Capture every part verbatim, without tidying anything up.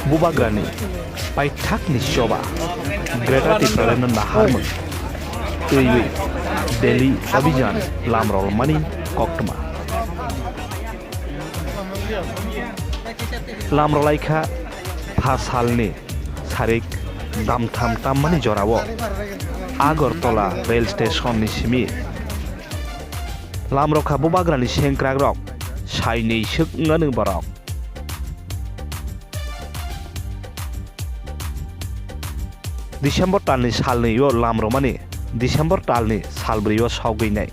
Bubagrani paithakni choba Greater Tipralandno naharmung twiwi Delhi Abhijan lamrolmani koktwma. Lamrolaikha pha salni sarik damtham tammani jorao Agartala rail station ni simi. Lamrokha bubagrani sengkrakrok sainwi swk wnganw borok. December talni salnwi o lamromani December talni salbrwi o sogwi nai.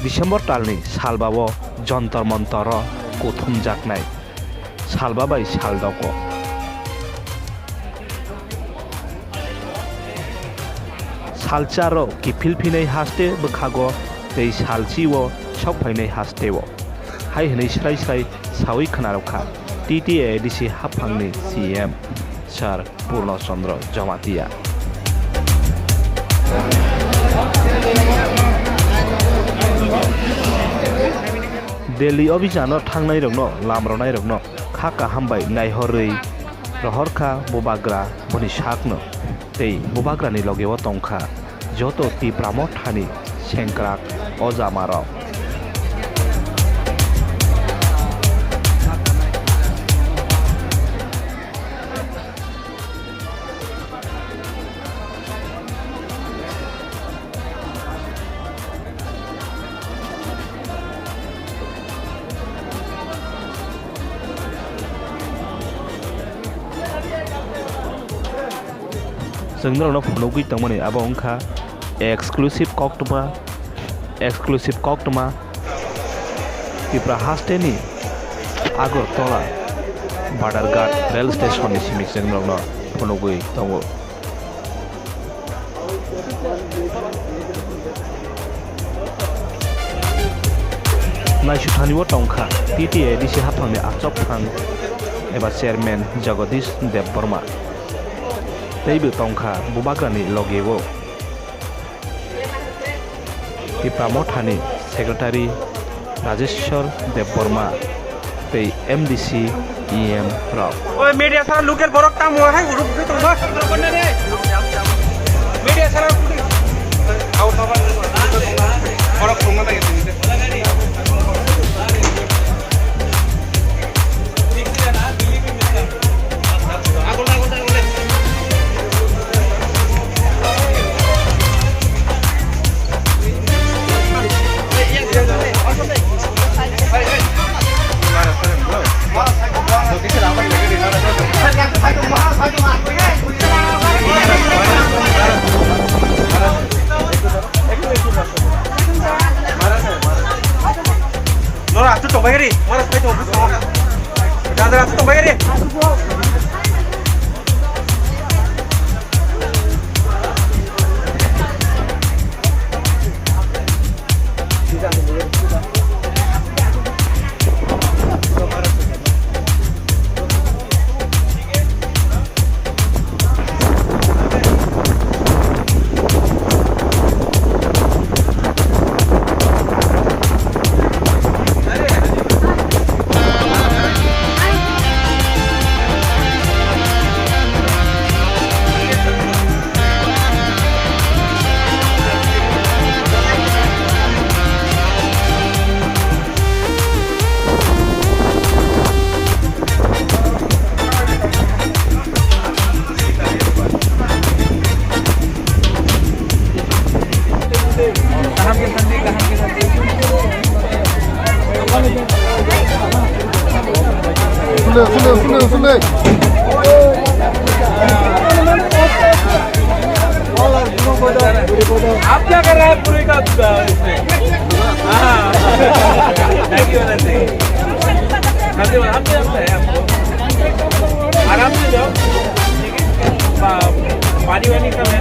December talni salba o Jontor Montor o kuthumjaknai salba bai saldogo. Salcharo kiphil phinai haste bwkhago tei salchi o sok phainai haste o. Hai hwnwi srai srai sawi khwnarokha T T A A D C haphangni C M Sir Purno Chandra Jamatia. Delhi Abhijano thangnairokno, lamronairokno kha kaham bai naihorwi rohorkha bubagra boni sakno tei bubagrani logeo tongkha joto Tipra mothani sengkrak ojamarok. Chwng norokno phunugwi tongmani abo wngkha exclusive koktwma, exclusive koktwma Tipra hasteni Agartala Badharghat rail station ni simi chwng norokno phunugwi tongo. Naisukthani o tongkha T T A A D C haphangni achukphang eba chairman Jagadish Debbarma. Teibo tongkha bubagrani logeo Tipra mothani secretary Rajeshwar Debbarma tei M D C, E M rok. Oi, media sara local borok tamo hai uruk tongma. Media sara borok tongma lagi. Nora, tu tong bai ri. Mara sai tong. Jadra, tu tong bai ri. Sule, sule, sule, sule. आप क्या कर रहे हैं पूरी का? हाँ। Thank you, thank you। हम तो, हम तो जानते हैं आपको। आराम से जाओ। ठीक है? पा-, पानी वानी सब है।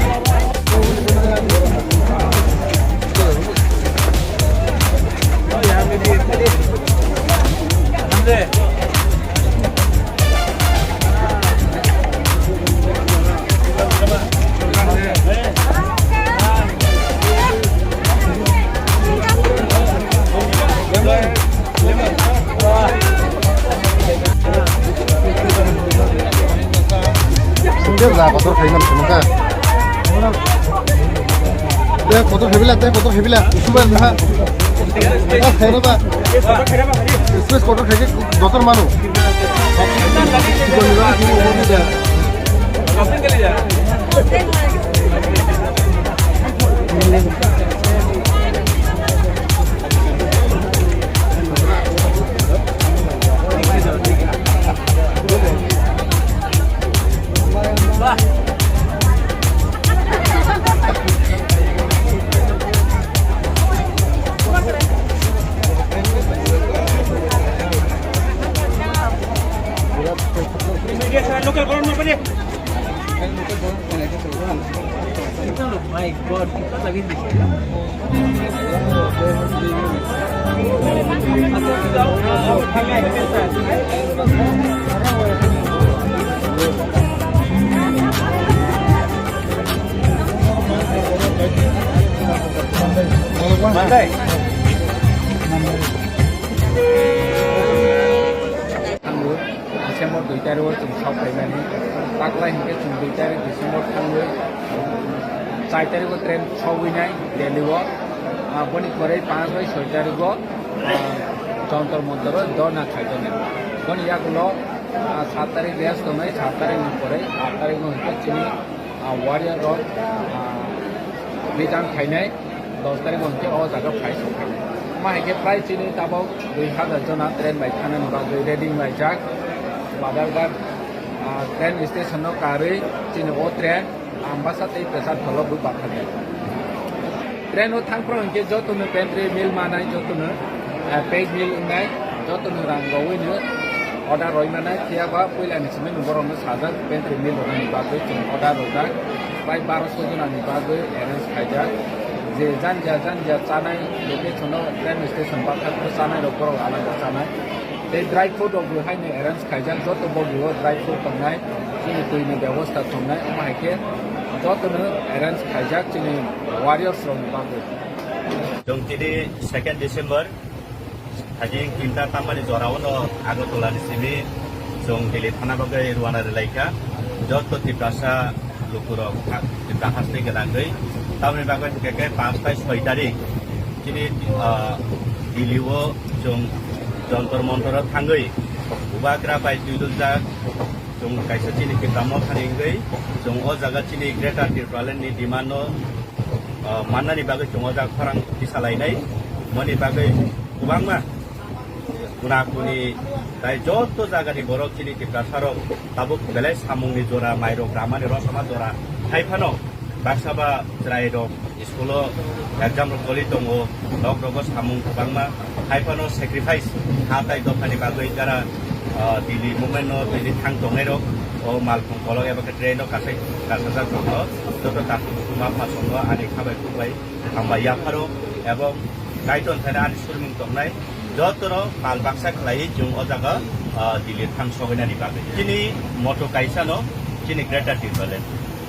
ओ, यहाँ पे भी। हम दे। Kotor khaimani sumaka. Tei kotor khaibila, tei kotor khaibila. Usubar naha. Tei khairaba. Express kotor khaikhe jotor manu. Media sir, local government ko de. My God, कितना लगी दिखे। Mandai. December dui tarikh o chwng sok phaimani. Taklai hinkhe chwng dui tarikh December thangwi char tarikh o train sogwi nai Delhi o. Ah, boni pore panch bai soi tarikh o, ah, Jantar Mantar o dhorna khaijani. Boni yagulo, ah, sat tarikh rest tongnai, sat tarikh ni pore aat tarikh o hinkhe chini, ah, warrior rok, ah, bijan khainai. Dos tarikh o hinkhe o jaga phai sok khainai. Ma hinkhe prai chini tabok dui hazar jona train bai thanani bagwi ready wnglaijak. Badalghat, ah, train station no karwi chini o train Ambasa tei Pecharthal o bw bathaknai. Train o thangphru hinkhe jotono pantry meal manai, jotono, ah, pack meal wngnai, jotono rang rwui no order roi manai, phiya ba puila ni simi no borok no sajak pantry meal rwna ni bagwi chwng order rwjak. Bai baro soi jona ni bagwi arrange khaijak. Je janja janja chanai location o train station bathak o chanai rok borok alada chanai. Tei dry fruit rok bo haino arrange khaijak, joto bogi o dry fruit tongnai, chini twi ni bebosta tongnai, omo hai khe joto no arrange khaijak chini warriors rok ni bagwi. Chwng tini second December, hajing tinta tamani jora o no Agartala ni simi chwng Delhi thana bagwi rwna rwlai kha. Joto Tiprasa lukurok ha-, kaham tei gwnangwi. Tamoni bagwi hwnkhe khe panch bai soi tarik chini, ah, Delhi o chwng Jantar Mantar o thangwi Bubagra bai twiduljak chwng kaisa chini Tipra Motha ni wngwi chwng o jaga chini Greater Tipraland ni demand no, ah, mannani bagwi chwng o jaga khorang tisalainai. Moni bagwi kwbangma Guna kuni tai joto jagani borok chini Tiprasarok tabuk belai samungni jora mairok ramani rosama jora hai phano baksa ba chwrairok school-o exam rok toli tongo, nok rogo samung kwbangma hai phano sacrifice ha tai dophani bagwi jara, ah, Delhi movement no tini thang tongnairok o malkhung kolok eba khe train no kasai kasajak rokno joto takhuk map masongo ani khabai khukbai hambai yapharo ebong Kaitor thani ani surmung tongnai. Jotono pal baksa khlaiwi chwng o jaga, ah, Delhi thang sobainani bagwi. Chini moto kaisano chini Greater Tipraland.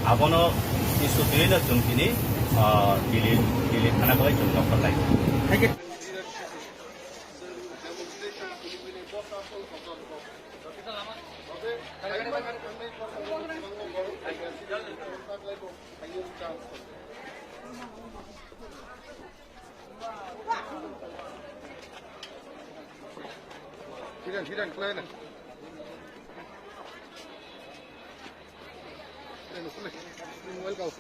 Abono issue twiwi no chwng tini, ah, Delhi, Delhi thana bagwi chwng nokol lai. Sidan, sidan, khlai na. Sidan, khlai. Mobile kau.